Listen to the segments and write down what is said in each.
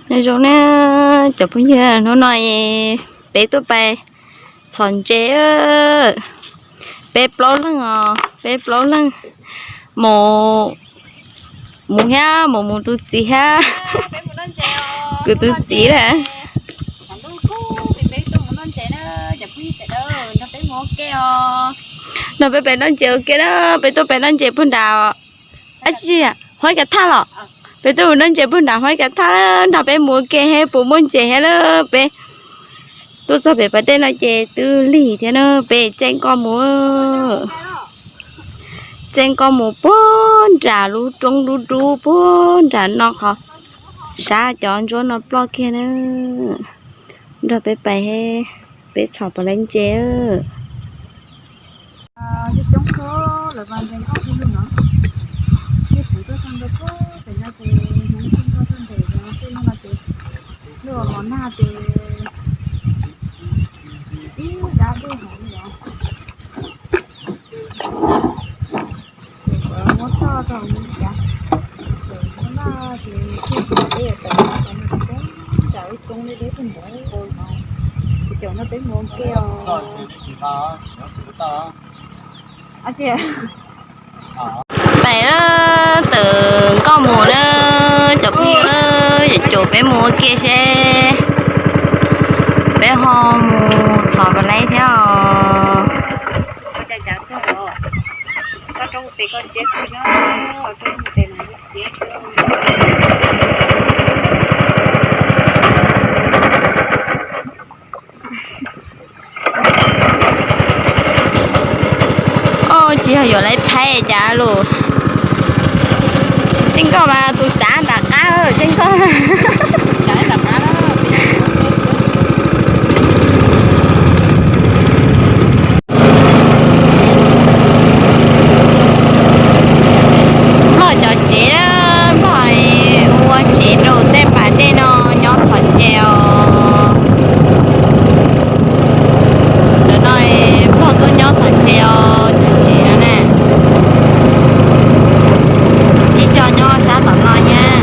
Nyob zoo na cov phooj ywg, hnub no peb tuaj pais txhom ntses, peb plaub leeg os, peb plaub leeg mus, mus thiab, mus mus tus txiv thiab, kuv tus txiv lawm. Nrog peb pais noj ntses ua ke na, peb tuaj pais noj ntses puag nram, ab tsi, Huab Kav Thaj los? Peb tuaj mus noj ntses puag nram Huab Kav Thaj, nrog peb mus ua ke thiab puas muaj ntses thiab lawm. Peb tuaj txog pem pas dej no ces twb lig thiab na, peb tseem nkoj mus, tseem nkoj mus puag nram lub roob dub dub puag nram no qhov sab cov ntsuab no ploj kiag na. Nrog peb pais, peb txhom puas laib ntses. Coob coob lawv mas ntes nkoj pug lug no, tej kuv tuaj txog ntua puag pem no ces hnub txog ntua txog ntawm tej no no ces luaj mov nag ces ib dab dej hov li os. Ces muab txoj rau mus cas, ces muab noj ces thiaj tsis pom dej os, cov no cov no ces coob, nram ib roob deb deb tug ntawd no, ces cov no peb mus ua ke os. Pais na, tawm nkoj mus na, cov phooj ywg na, yuav caum peb mus ua ke seb peb ho mus txhom puas laib thiab os. Au, tsis yog yuav lawv phaib cas lus. Tseem nkoj mas tus tsav nram qab, tseem nkoj. Nplog cov tsev na, Nplog ua tsev rau tej pas dej no nyob txhom ntses os. Ntawm no Nplog tuaj nyob txhom ntses os, cov tsev no na. Ib co nyob sab tom no thiab.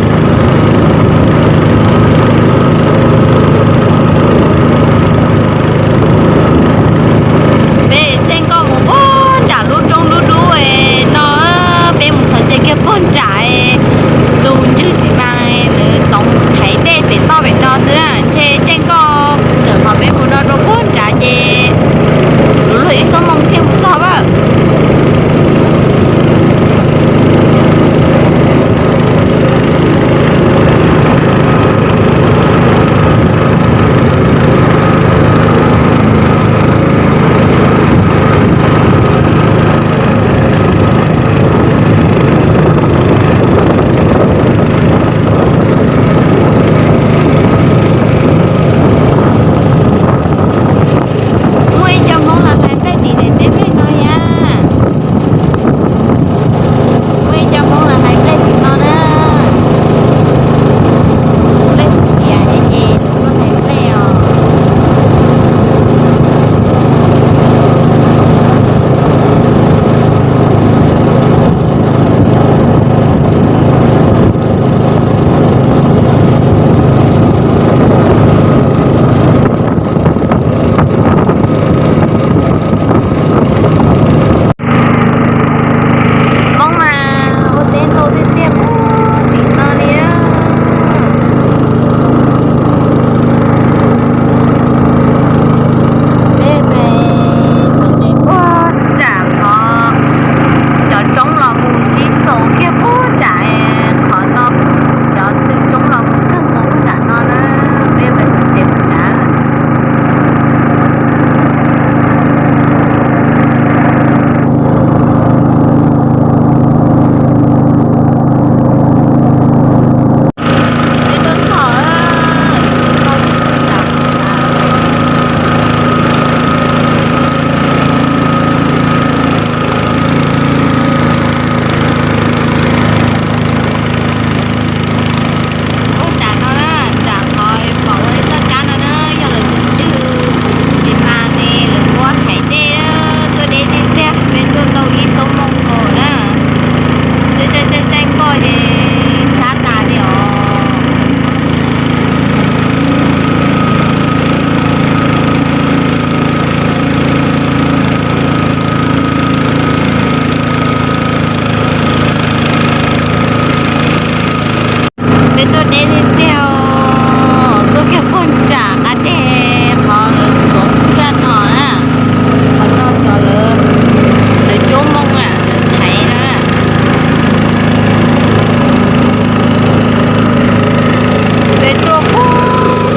Peb tuaj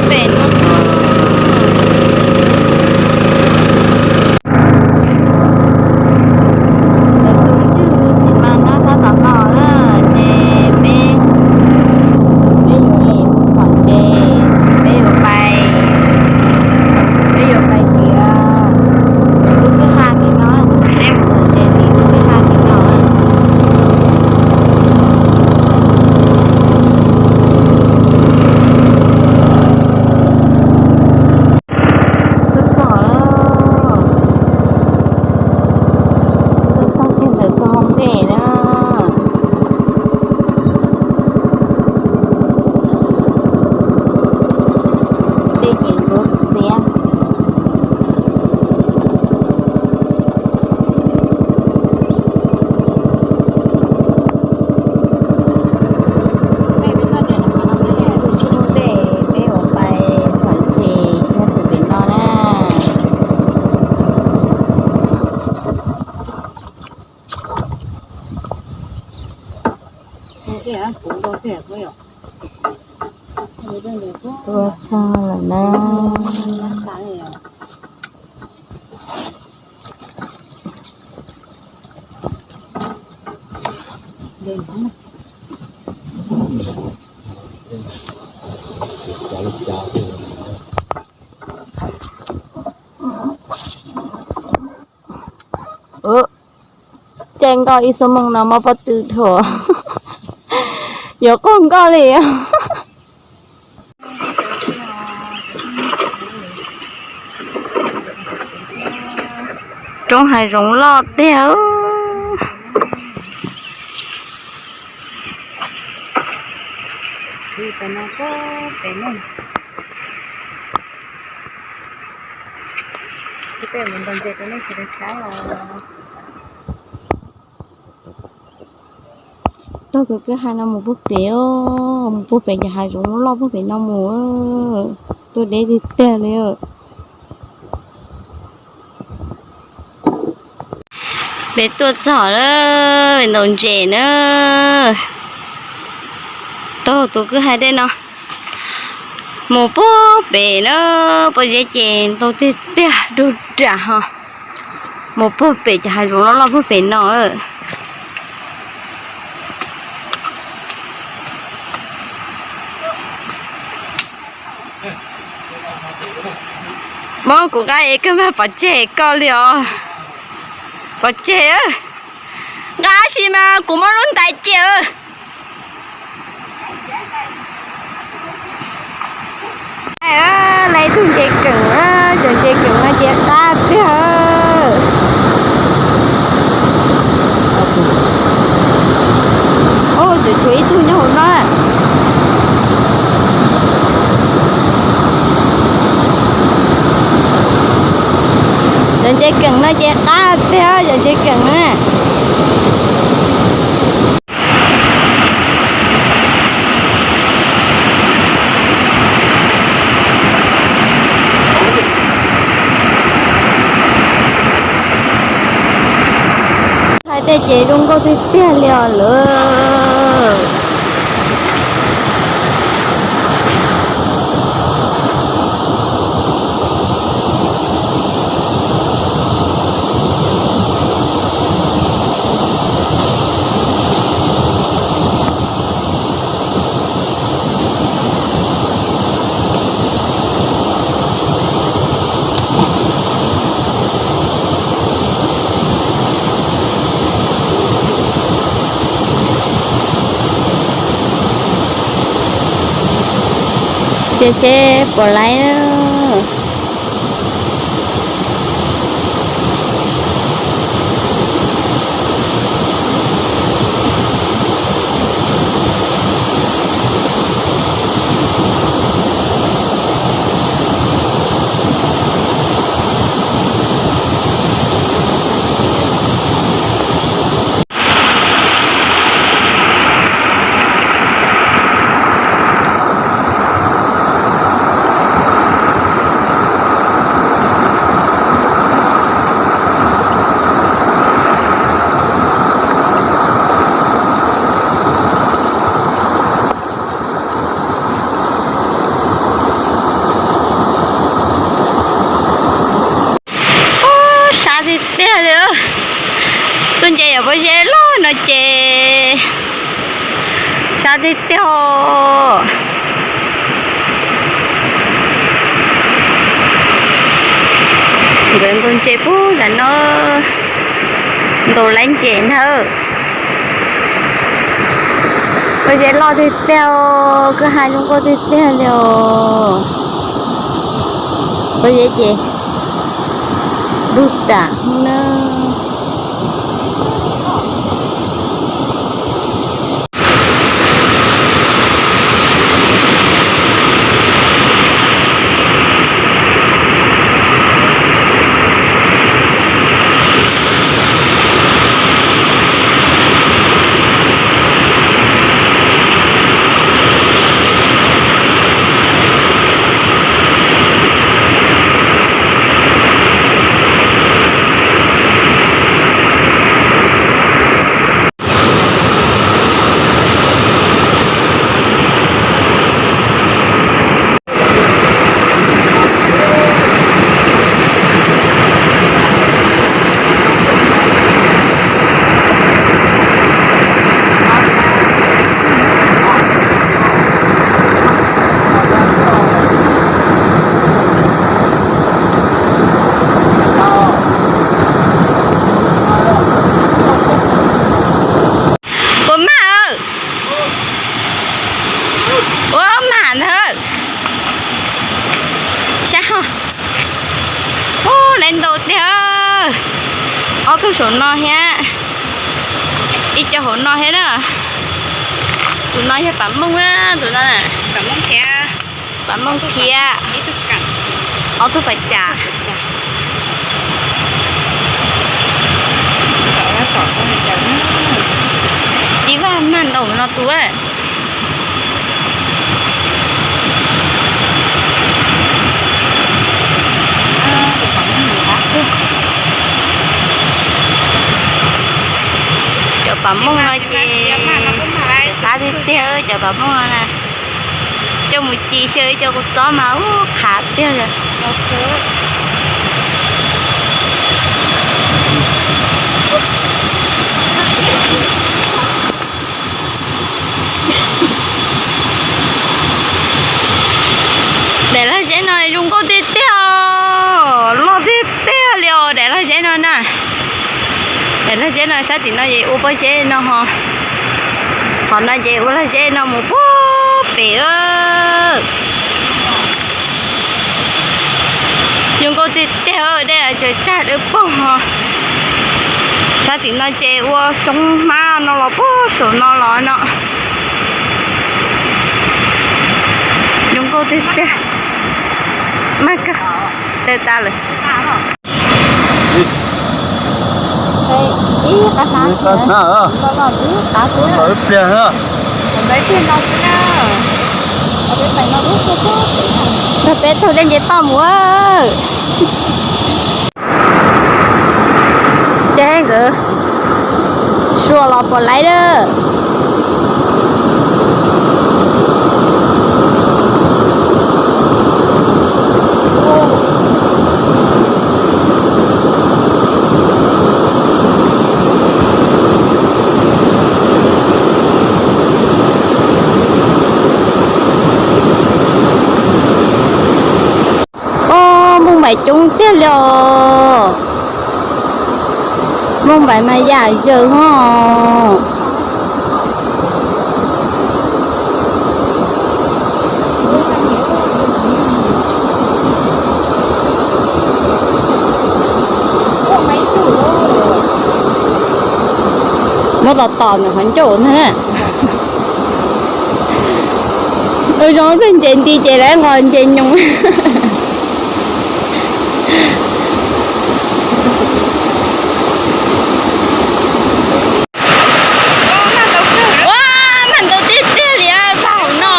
pem no. Lawv tus ntswg xi mas nyob sab tom no na, ces peb, peb yuav lem mus txhom ntses, peb yuav pais, peb yuav pais tias lub kwj ha tim no, peb mus txhom ntses tim lub kwj ha tim no. Tuaj txog, tuaj txog kiag ntawm tus hau ntej na. Tej ces ntsuab xiab. Tus ntej peb yuav pais txhom ntses yog tus pem no na. Tuaj txog lawm na. Caij nkoj ib xuab moos no mob pob tw dhau, yuav qaug nkoj li. Roob hav zoov loj tiag. Taug tus kwj ha no mus puag pem, mus puag pem cov hav zoov loj puag pem no mus, tuaj deb tiag tiag li. Peb tuaj txog lawm, ntaus ntses na. Taug tus kwj ha dej no mus puag pem na, pob zeb ces ntau tiag tiag, dug ram ho. Mus puag pem cov hav zoov loj loj puag pem no. Muab kuv nqa es koj mag pov tseg koj li os. Pov tseg, nqa si mas kuv muab lub ntais cia. Lawv ib tug ntses keem, cov ntses keem no ces qab tiag. Tseem tshuav ib tug nyob hauv no. Cov ntses keem no ces qab tiag, cov ntses keem na. Hais tej ces zoo nkauj tiag tiag li os lawm. Cia seb puas laib. Tiag tiag. Nkawd ntaus ntses puag nram no, ntaus laib ntses ntag. Pob zeb loj tiag tiag, kwj ha zoo nkauj tiag tiag li os. Pob zeb ces lug ram na. Puas maj? Ua maj ntag. Sab ho. Ub, lawv ntaus tiag. Ob tug saum no thiab, ib co hauv no thiab na. Tus no yog Pam Mooj na, tus no Pam Mooj thiab, ob tug pas cas. Ib vaj maj ntaus no tus. Cov Pam Mooj no ces qab tiag tiag, cov Pam Mooj no na. Coj mus ci xyaw cov kua txob mas ub qhav tiag li. Daim lag zeb no zoo nkauj tiag tiag, loj tiag tiag li os daim lag zeb no na. Daim lag zeb no sab tim no ces ua pob zeb no ho, qhov no ces ua lag zeb no mus puag pem. Zoo nkauj tiag tiag, dej tsaws tsag dawb paug ho. Sab tim no ces ua xyoob hmab no los puag saum no los no. Zoo nkauj tiag tiag. Maj kawg, tawg tas lawm. Ib qab hnab, ib pliag na. Tag peb taug dej nce toj mus. Ces nkawd sua los pom laiv lawm. Ob, Mooj Npaim coob tiag li os. Mooj Npaim mas yam zawg ho. Muab tom tom ntawm qhov ncauj ntag. Ua zoo ib pliag ntses nti ces lawv nqos ntses nyoos. Ua, maj ntaus tiag tiag li vaj hauv no.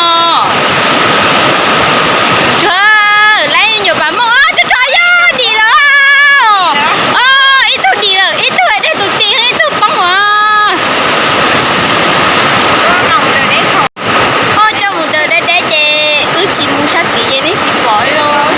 Tsuag, lawv nyuam pam mooj, tsuag tsuag, yog dim lawm. Ib tug dim lawm, ib tug dej tus tim, ib tug poob os. Ob, coj mus daws deb deb ces wb tsis mus sab tid ces nej tsis pom li os.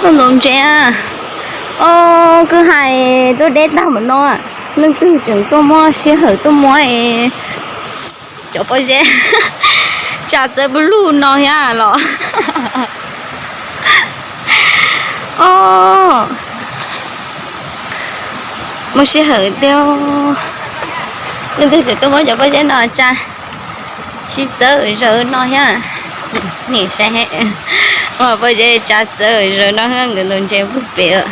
Ntaus ntses. Os, kwj ha tuaj deb tag npaum no, leej twg tseem tuaj muab sij hawm tuaj muab cov pob zeb tsa txawv pw lug no thiab los? Os, muaj sij hawm tiag, leej twg tseem tuaj muab cov pob zeb no tsa sib txawv zawv no thiab. Nim saib, pob zeb tsa txawv zawv no, nkawd ntaus ntses puag pem.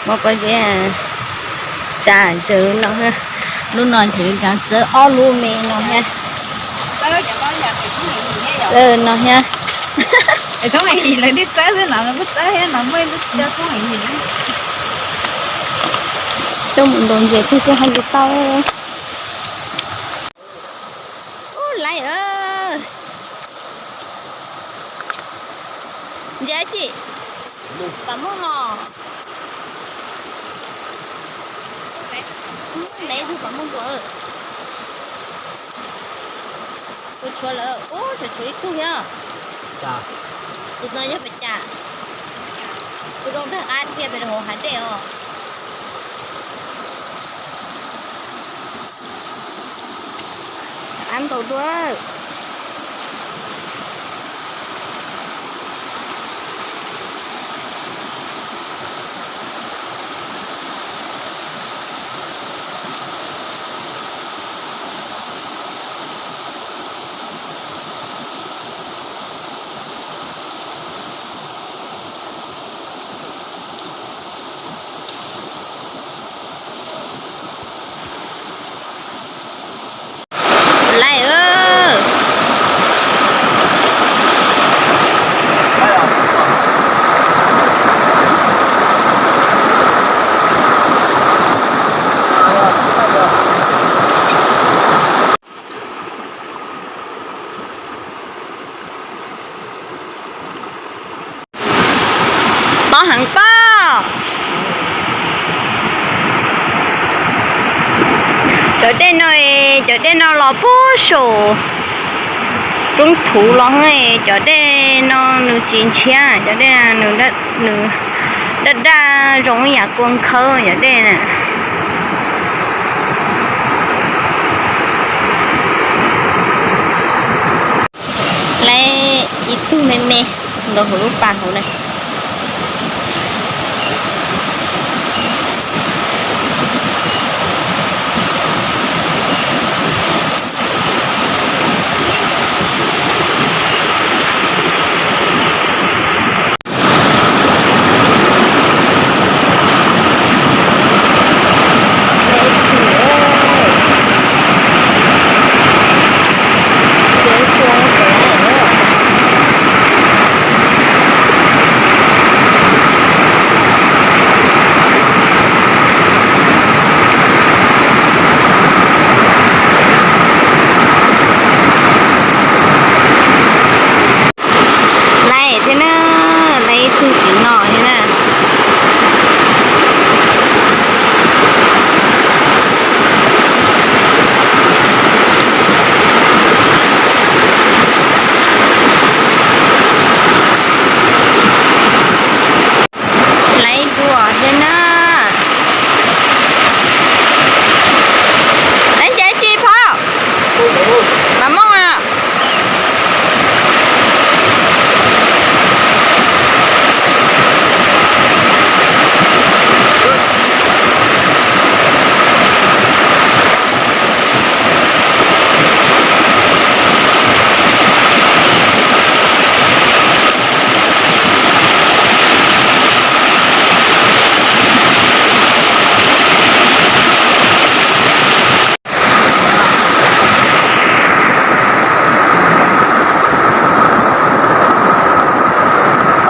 Muab pob zeb tsa zawv no, lub no ntshe tsa txawv ob lub me no thiab. Txawv no thiab. Thoob heev yim lawv thiaj txawb xwb, no lawv kuj txawb thiab, no muaj ib lub cov thoob heev yim. Coj mus ntaus ntses twg twb haj li tau. Ub, laiv, ntses tsi, pam muj no, laiv tug pam muj ntua. Kuv tshuav lawm, ub, tshuav tshuav ib tug thiab. Tus no yog pes cas? Kuv zoo nraug qab thiab pes hauv hav dej os. Qab ntaus dua. Laiv, pob heev pob. Cov dej no, cov dej no los puag saum roob thuv los, cov dej no nws tsis ntshiab, cov dej nws daj daj zoo ib yam kua nkhawb cov dej na. Laiv ib tug me me nkaus hauv lub pas hauv na. Laiv thiab na, laiv ib tug tim no thiab na. Laiv dua thiab na. Laiv ntses tsi phauj? Pam muj a.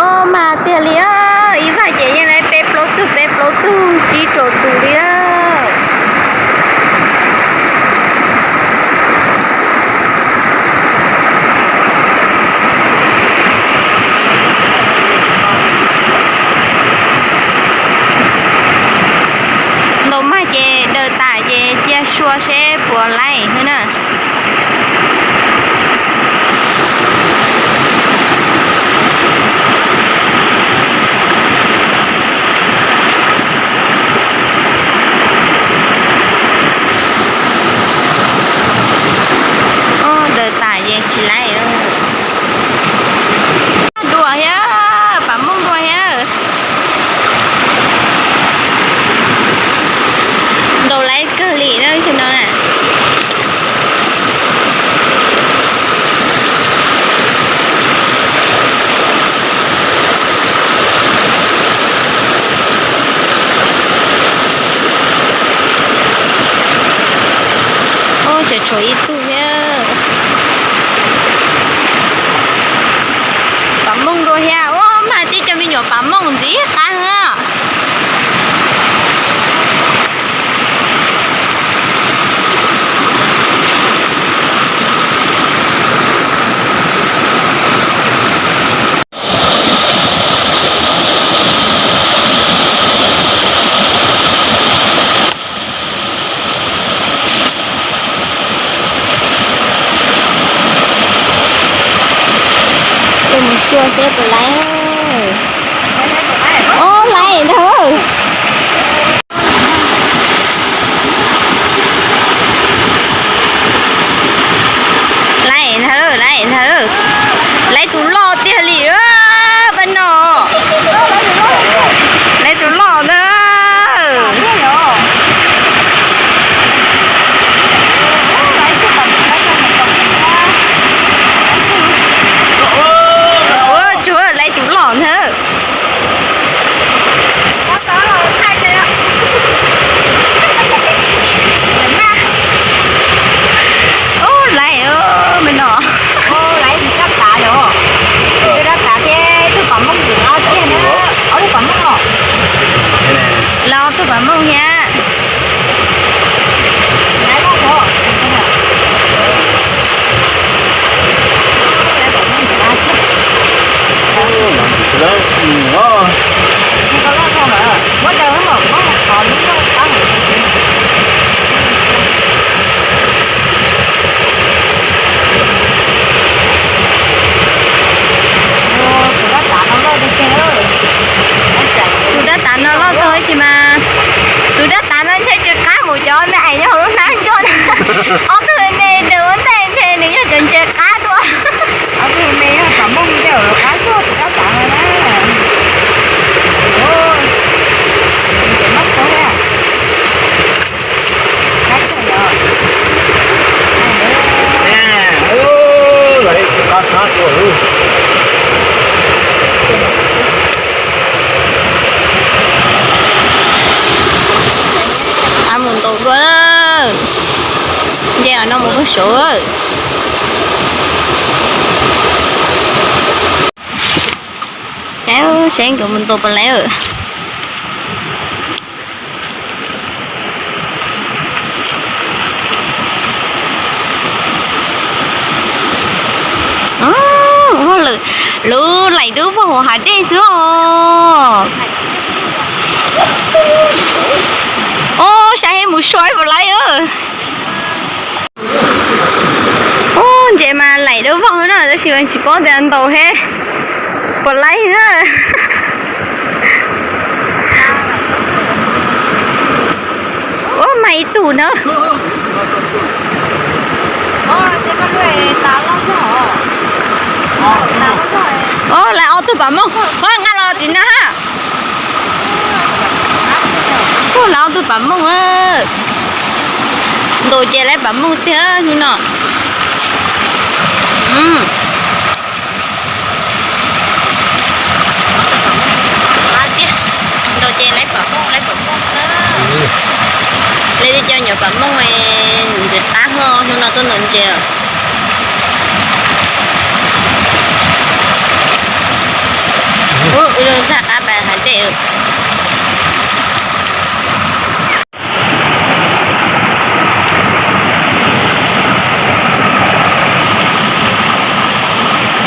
Os, mas tiag li, ib vaj ces yeej laiv peb plaub tug, peb plaub tug, tsib rau tus li. Ntaus mag ces daws tas ces cia sua seb puas laiv xwb na. Tshuav ib tug thiab. Pam Mooj dua thiab, ua mas tib cov me nyuam Pam Mooj ntxim qab heev. Mus xyuas seb puas laiv. Ov, laiv ntag. Laiv ntag, laiv ntag. Laiv tus loj tiag li, pab no. Laiv tus loj ntag. Ua tsuag, laiv tus loj ntag. Ub, laiv me no. Laiv tus dab tav yom. Tus dab tav thiab tug Pam Mooj tus no tiag na. Ob tug Pam Mooj os. Laiv ob tug Pam Mooj thiab. Tus dab tav no loj tag sis mas tus dab tav no ntshe tsis qab mus cov me aim nyob hauv lub hnab ntsuag na. Ob tug me me ntawm ua ntej ntshe nws yog cov ntses qab dua. Ob tug me yog Pam Mooj ntawm qab tuaj tus dab tav no na. Mus ntaus dua, nce no mus pem saud. Saib nkawd mus ntaus puas laiv. Lub laim dub vog hauv hav dej xwb os. Ub, saib mus sua puas laiv. Ub, ntses mas laim dub vog na, tab sis mas tsis paub tias ntaus he puas laiv na. Ub, mas ib tug na. Ub, laiv ob tug Pam Mooj, ub, nqa los tim no ha. Ub, laiv ob tug Pam Mooj. Ntaus ces laiv Pam Mooj tiag hnub no. Ntaus ces laiv Pam Mooj, laiv Pam Mooj na. Lawv cov nyuam Pam Mooj ntxim qab ho hnub no tuaj ntaus ntses. Ub, ua zoo txog qab pas hav dej.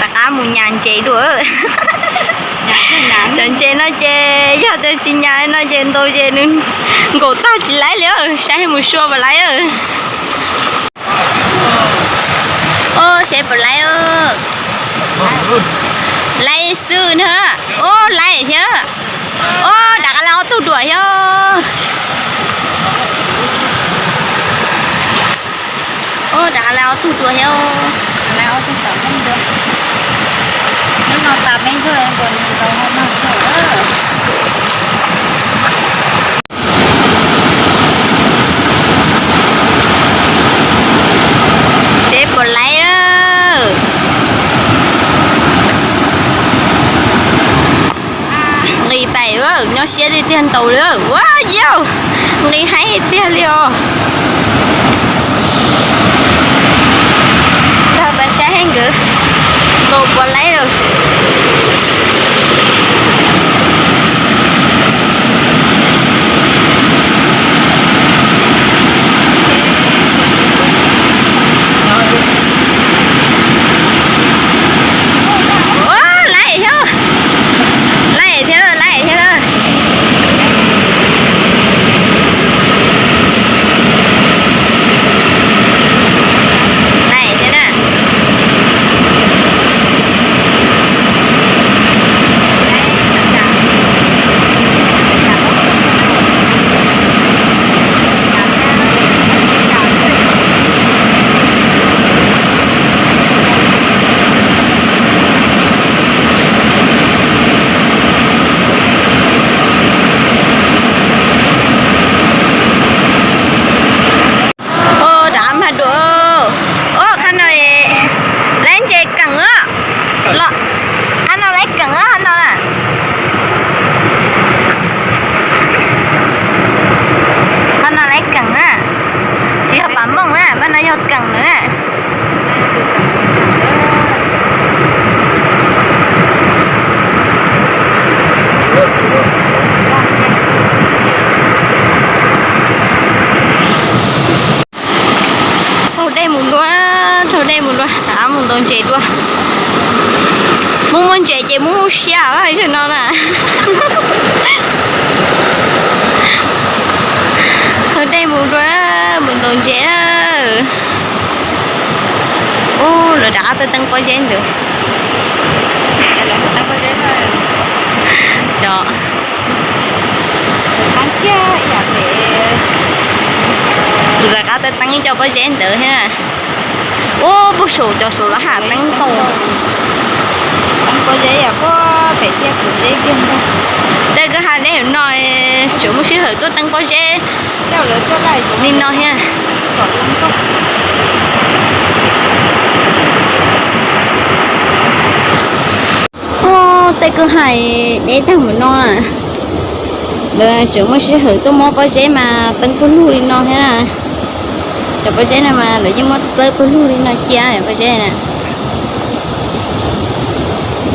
Rov qab mus nyas ntses dua. Cov ntses no ces yog tias tsis nyas no ces ntaus ces nws nkaum tag tsis laiv li. Saib mus sua puas laiv. Ub, seb puas laiv. Laiv xwb na. Ub, laiv thiab. Ub, rov qab laiv ob tug dua thiab. Ub, rov qab laiv ob tug dua thiab. Seb puas laiv. Nqis pais, nyob siab tiag tiag ntaus li. Ua yau, nqis haib tiag li os. Saib heev nkawd los puas laib lawm. Ua, laib thiab, laib thiab, laib thiab. Laib thiab na. Ua, rov mag dua. Ua, qhov no, laib ntses keem os. Qhov no laib keem os, qhov no na. Qhov no laib keem na. Tsis yog pam mooj na, pab no yog keem na. Taug dej mus dua, taug dej mus dua, rov mus ntaus ntses dua. Mus muaj ntses ces mus mus siab hais no na. Taug dej mus dua, mus ntaus ntses. Ub, lawv rov qab tuaj teeb pob zeb ntawd. Rov qab tuaj teeb ib co pob zeb ntawd thiab. Ub, puag saum cov saum lawv haj teeb tau. Tej kwj ha deb no tseem muaj sij hawm tuaj teeb pob zeb li no thiab. Ub, tej kwj ha deb tag npaum no, lawv tseem muaj sij hawm tuaj muab pob zeb mas teeb puag lug li no thiab na. Cov pob zeb no mas lawv yeej muab txawb puag lug li no cia pob zeb na.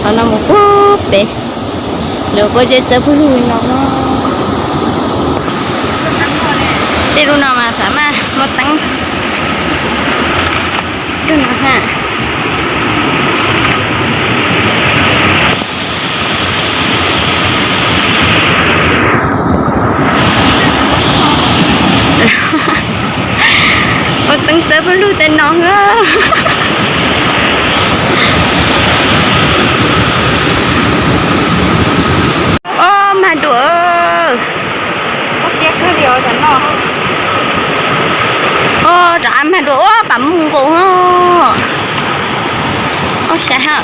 Qhov no mus puag pem, lawv pob zeb txawb puag lug li no. Tej lub no mas xav mas muab teeb. Lub no ha. Muab teeb txawb puag lug tej no. Ob, mag dua. Ob, rov qab mag dua, ob, pam mooj nkaus. Ob, saib ha.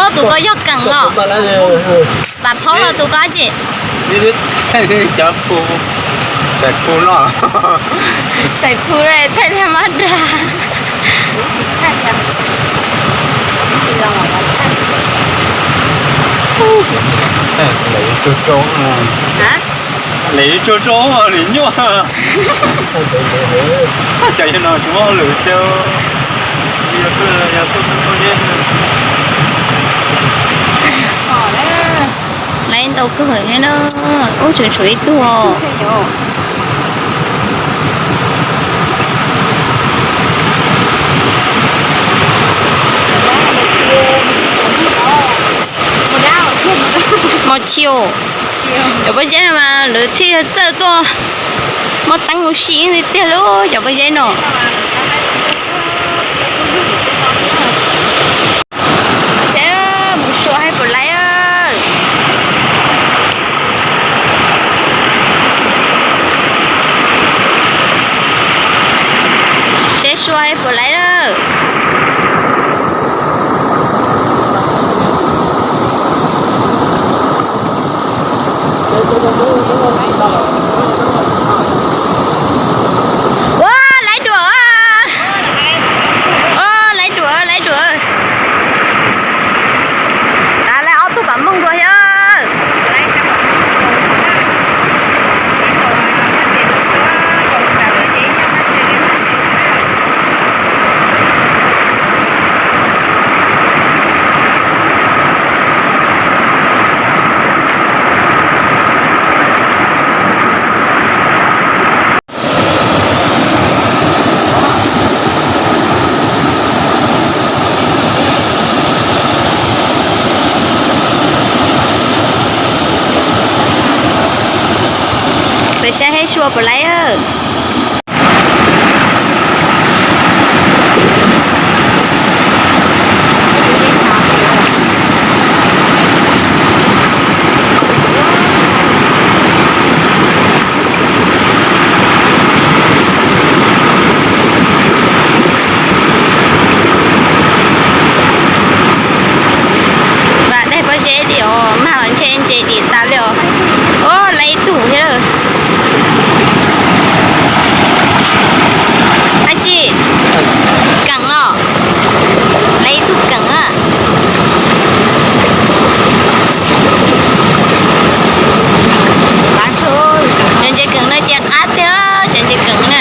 Ob, tus ko yog keem los? Pam phaub los tus ko ces? Xaim phu no. Xaim phu thaij tag mab dag. Lawv tsuag tsuag li nyuaj. Cas yog no tsis muab lwm tiag. Laiv ntau kawg thiab na. Ub, tseem tshuav ib tug os. Mos tshio. Cov pob zeb no mas lawv thiaj txawj tuaj muab teeb ua si li tiag lauj, cov pob zeb no. Saib mus sua hais puas laiv. Saib sua hais puas laiv lawm. Ua, laiv dua. Ua, laiv dua, laiv dua. Tav laiv ob tug pam mooj dua thiab. Saib Hais Sua puas laiv. Vam daig pob zeb li os, mag los ntshe ntses dim tas li os. Ua laiv ib tug thiab. Ab tsi, keem los, laiv ib tug keem a. Cov ntses keem no ces qab tiag, cov ntses keem na.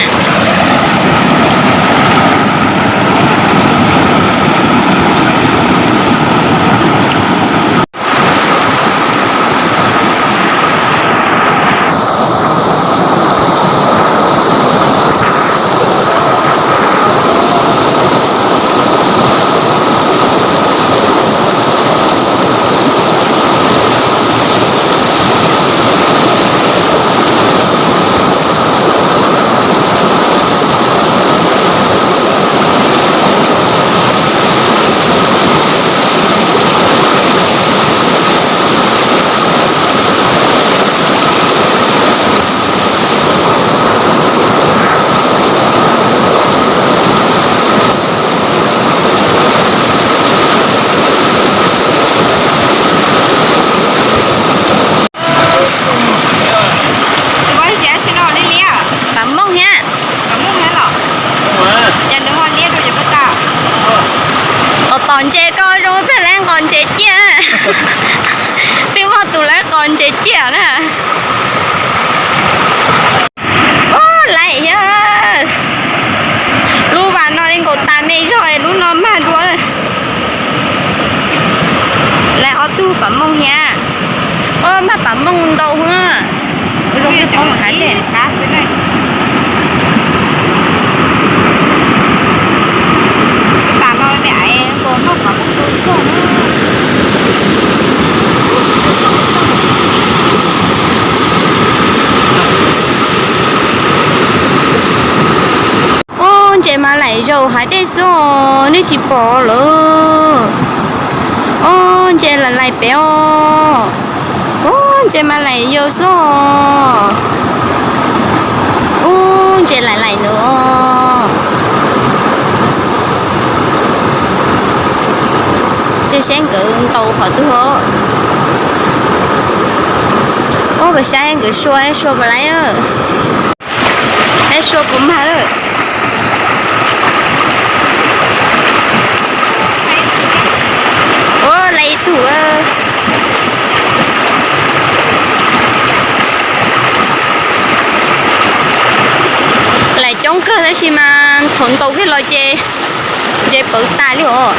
Pam Mooj thiab. Tos tos ntses koj zoo pheej laiv qos ntses ciaj. Pheej muaj tus laiv qos ntses ciaj na. Ua laiv thiab. Lub vas no li nkaus tas me zog, lub no mag dua. Laiv ob tug Pam Mooj thiab. Ua mag Pam Mooj ntau hwv. Zoo pheej poob hav dej. Ob, ntses mas laim zaum hav dej xwb os, nej tsis pom lawm. Ob, ntses laim laim pem os. Ob, ntses mas laim yau xwb os. Ub, ntses laim laim ntawd os. Ntses saib nkawd ntaus qhov twg os. Ob, koj saib nkawd sua, sua puas laiv. Saib sua puas mag lawm. Ua laiv ib tug. Laim coob kawg tab sis mas thaum ntaus kiag los ces ntses pawv tas li os.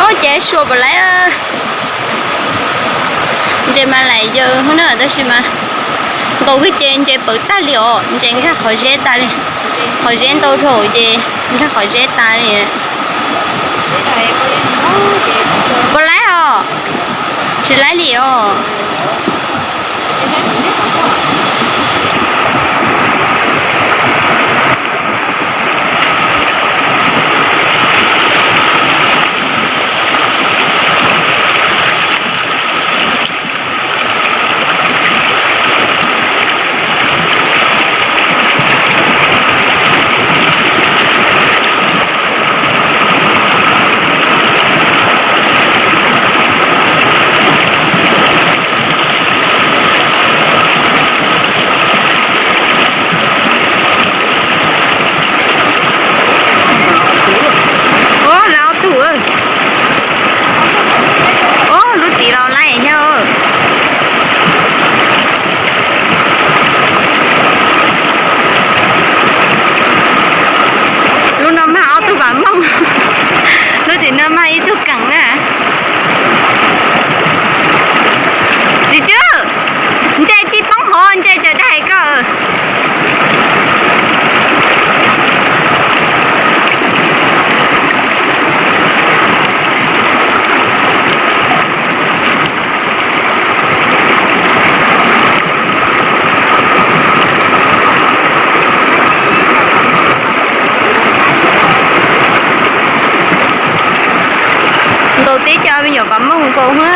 Ob, ces sua puas laiv. Ntses mas laim yau na tab sis mas ntaus kiag ces ntses pawv tag li os, ntses nkag qhov zeb tas li. Qhov zeb ntau dhau ces nkag qhov zeb tas li. Puas laiv os? Tsis laiv li os. Nkaus na.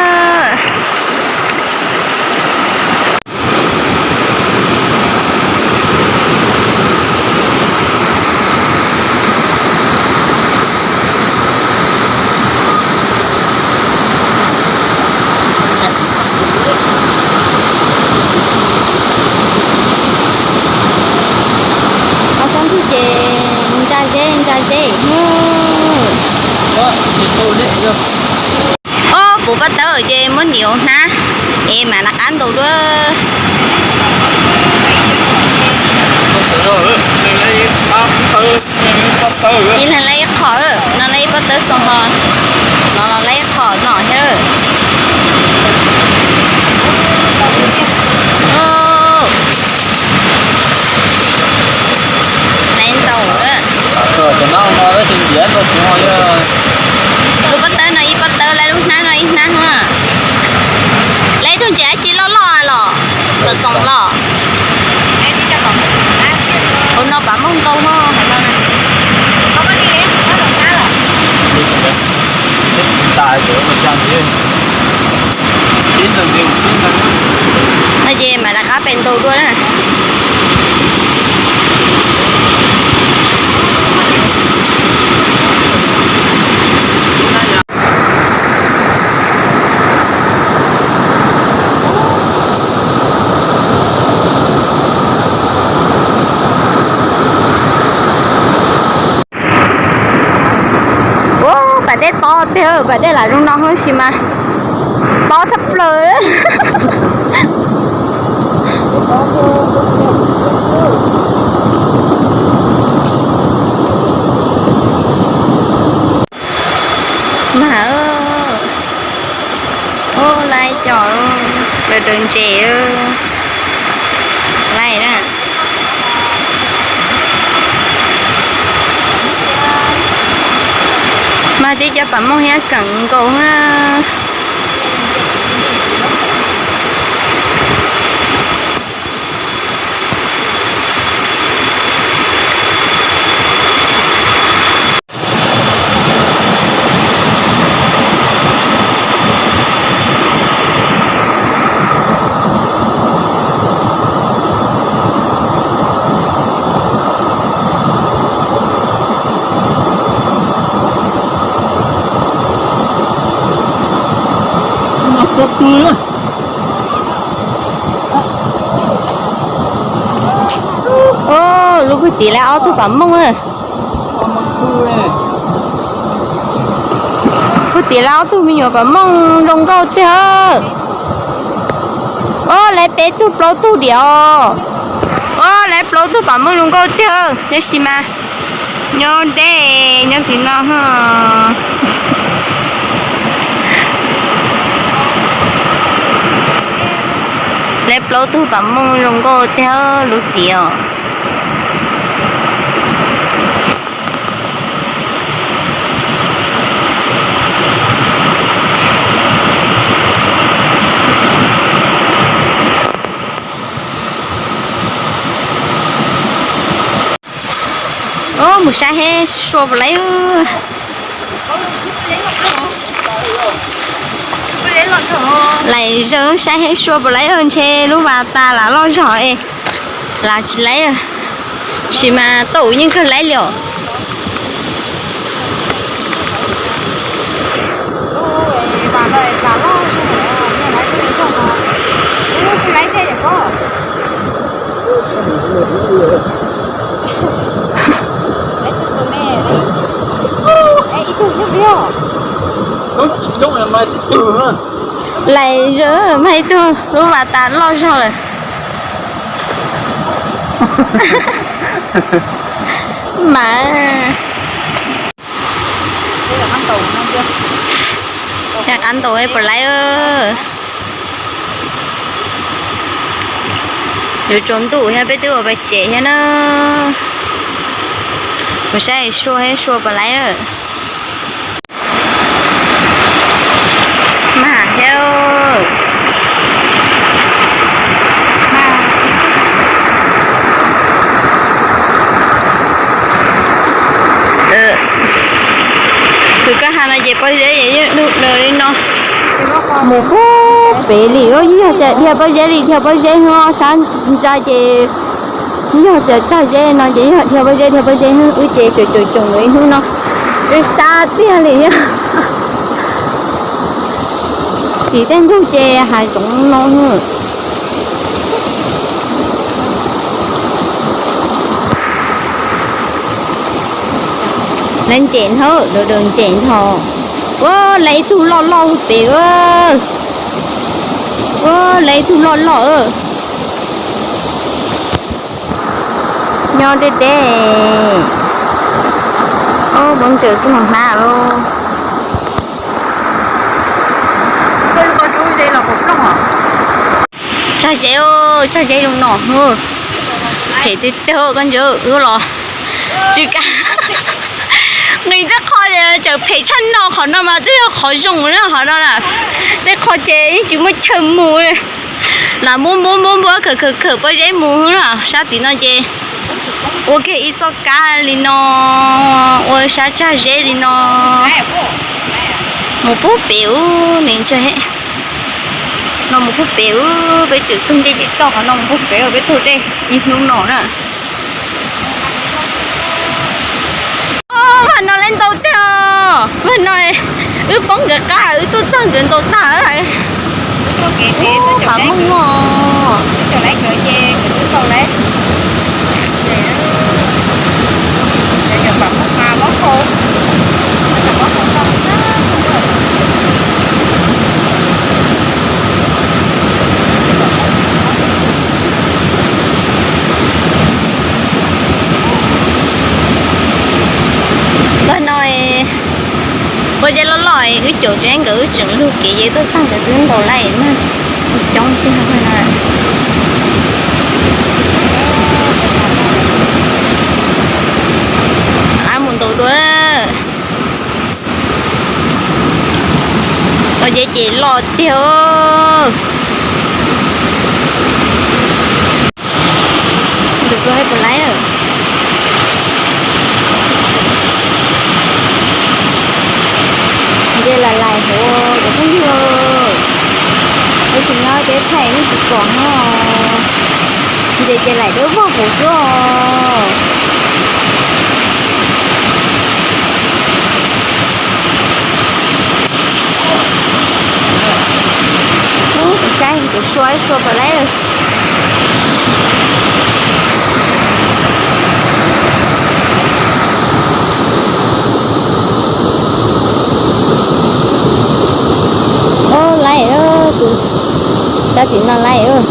Ob sab ntug ces ntsa zeb ntsa zeb. Ob, puv pob tawb ces muab ntim hauv hnab es mam rov qab ntaus dua. Ib leeg laij ib qho, no laij ib pob tawb xoo ho, no los laij ib qho no thiab. Laij ntaus lawm. Lub pob tawb no ib pob tawb, laij lub hnab no ib hnab na. Laij ib tug ntses dab tsi loj loj los, xoo xoo los. Hauv no pam mooj ntau no. No ces mam rov qab pem ntaus dua na. Ua, pas dej tob tiag, pas dej lam zoo no tab sis mas tob tshaj plaws. Mas, ua, laij cov, lawv daws ntses, laij na. Mas tib cov pam mooj thiab keem nkaus na. Lub pug tim lawv ob tug pam mooj. Pug tim lawv ob tug me nyuam pam mooj zoo nkauj tiag. Ob, lawv peb tug plaub tug diam os. Ob, lawv plaub tug pam mooj zoo nkauj tiag, tab sis mas nyob deb nyob tim no. Lawv plaub tug pam mooj zoo nkauj tiag lub tim os. Mus saib heb sua puas laib. Lais zawg saib heb sua puas laib, ntshe lub vas tas lam loj zog es lam tsis laib, tab sis mas tau yeej kawg laib li os. Lais zawg mas ib tug lub vas tas loj zog lawm. Mas, qab ntaus puas laib. Yuav tsaus ntuj thiab peb twb ua pais tsev thiab na. Mus saib sua thiab sua puas laib. Mas thiab. Tus koj has no ces pob zeb yeej dub daws li no. Mus pub pem li, yeej yog tias dhia pob zeb li dhia pob zeb no, sab ntsa ces yeej yog tias tsag zeb no ces yeej yog dhia pob zeb dhia pob zeb, wb ces caum caum caum ib hnub no, wb sab tiag li. Tim tej ntug ces hav zoov no. Lawv ntses nthawv, daws daws ntses nthawv. Ua, lawv ib tug loj loj pem. Ua, lawv ib tug loj loj. Nyob deb deb. Ua, npov ntsaws tuaj mus hnav lauj. Tsag zeb, tsag zeb zoo no. Phem tiag tiag koj ntsia wb los tsis kam. Nqis tej qho tseem phem tshaj no, qhov no mas twb yog qhov zoo na, qhov no na. Tej qho ces yeej tsis muaj chaw mus. Lam muab muab muab muab khawm khawm khawm pob zeb mus na, sab tim no ces ua kiag ib txoj kab li no, ua sab tsag zeb li no. Mus pub pem ub, nws ntshe no mus pub pem ub, peb tseem taug ncej ces toj qhov no mus pub pem, peb taug dej ib hnub no na. Mag no lawv ntaus tiag, mag no wb poob nkawd qab, wb tuaj txog nkawd ntaus tag. Ub, qab mooj os. Tag no, pob zeb loj loj wb caum tsev nkawd wb tseem lug kev ces tuaj txog nkawd twb ntaus lawm na. Coob tiag na. Mus ntaus dua. Pob zeb ces loj tiag. Nce lais lais hauv cov phooj ywg, tab sis nyob teb thaij nej tsis pom no. Nce ces lais dawb vog hauv xwb os. Ub, kuv saib kuv sua ib sua puas laib. Ub, laib, tus sab tim no laib.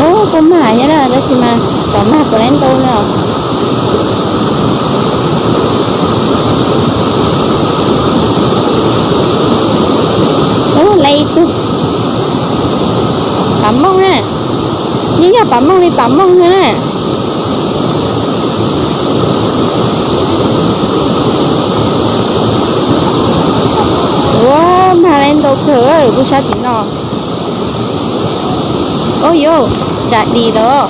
Ub, kuj mag thiab na, tab sis mas xyov mag puas laib ntau na. Ub, laib ib tug. Pam mooj na. Yeej yog pam mooj li pam mooj na. Ua, mag laib ntau kawg kuj sab tim no. Ub yuv, tsam dis lawm.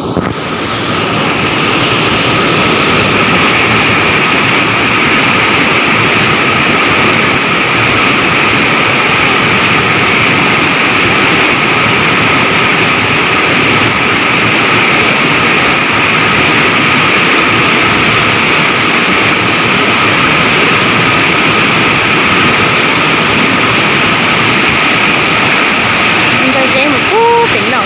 Nrog Zeb mus pub pem no.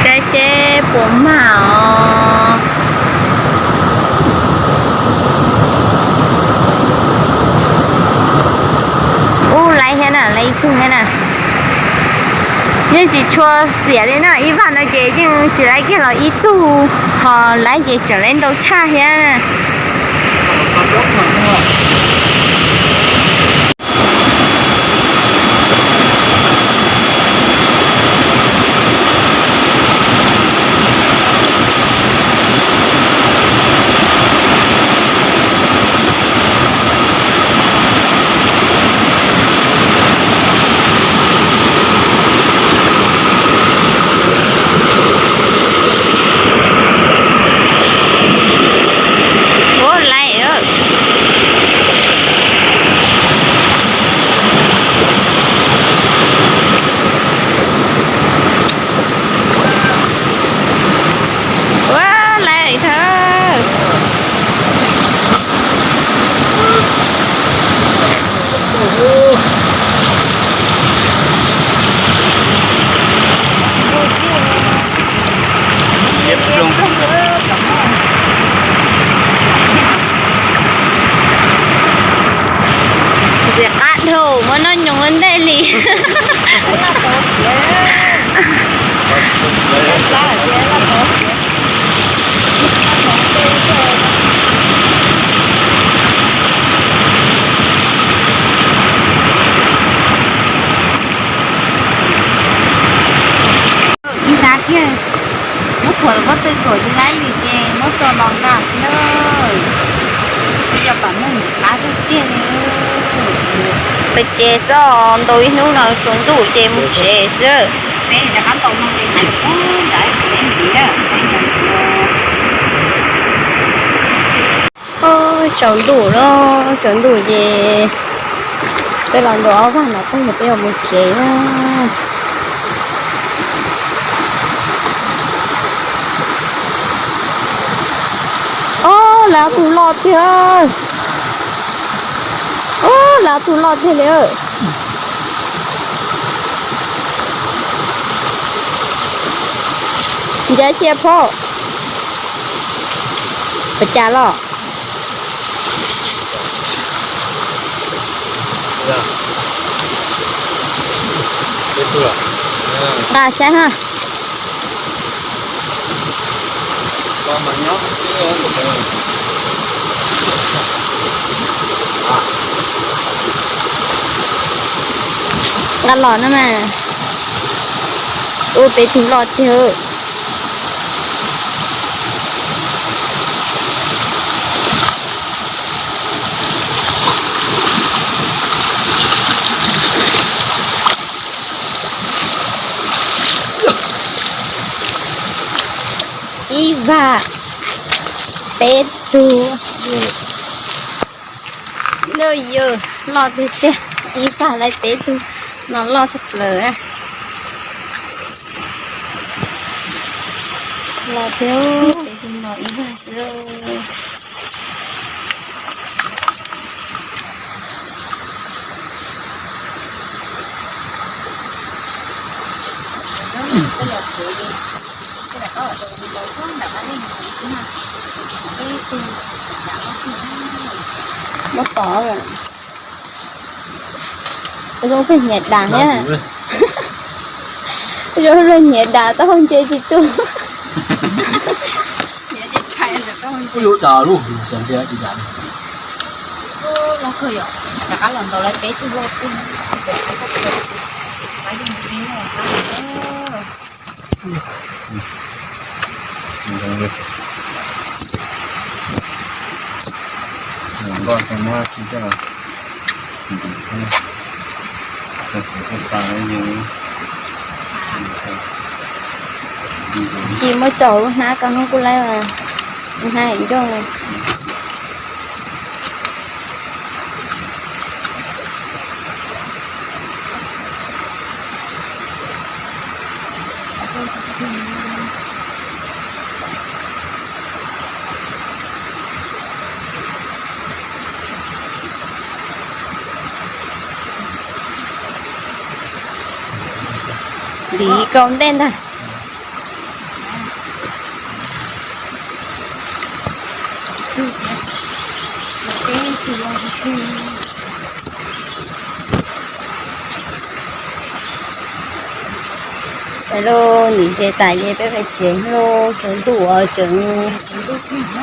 Saib seb puas mag os. Ub, laib thiab na, laib ib tug thiab na. Yeej tsis tshua xiam li na, ib vaj no ces yeej tsis laib kiag los ib tug, ho laib ces tseem laib ntau tshaj thiab. Ib nrab thiab, muab khuam los pob tw khuam tsis laib li ces muab tso los nqa xwb na. Yog pam muaj qab tiag tiag li. Pem tsev xwb, ntaus ib hnub no tsaus ntuj ces mus tsev xwb. Tsaus ntuj lawm, tsaus ntuj ces peb los ntaus ob vag no tag peb yuav mus tsev na. Ob, lawv ob tug loj tiag. Ob, lawv ob tug loj tiag li. Ncav cia phauj, puas cas los? Nqa saib ha. Nqa los no mas. Ua peb tug loj tiag. Ib vag peb tug. Yog loj tiag tiag, ib vag lawv peb tug no loj tshaj plaws. Loj tiag, peb tug no ib vag xwb. Muab tod, zoo pheej nyiam dam thiab. Zoo pheej nyiam dam tau ntse tsis tu. Ces muab tso lub hnab ko hnub kuj laib, lub hnab ncauj. Tiv kaus ntej ntag. Lauj, nim ntses tas ces peb pem tsev lauj, tsaus ntuj tseem,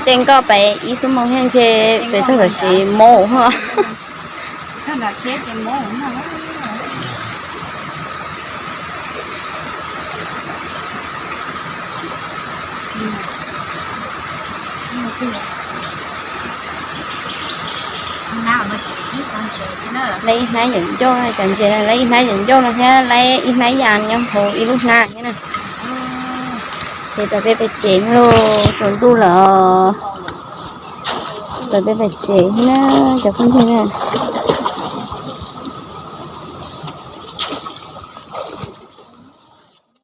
tej nkoj pem ib xuab moos thiab ntshe pem txog tom tsev mob. Laib ib hnab yawm ncauj, cov ntses laib ib hnab yawm ncauj no thiab laib ib hnab yas nyob hauv ib lub hnab thiab na. Ces peb pem tsev lauj, tsaus ntuj lawm. Peb pem tsev thiab na, cov phooj ywg na.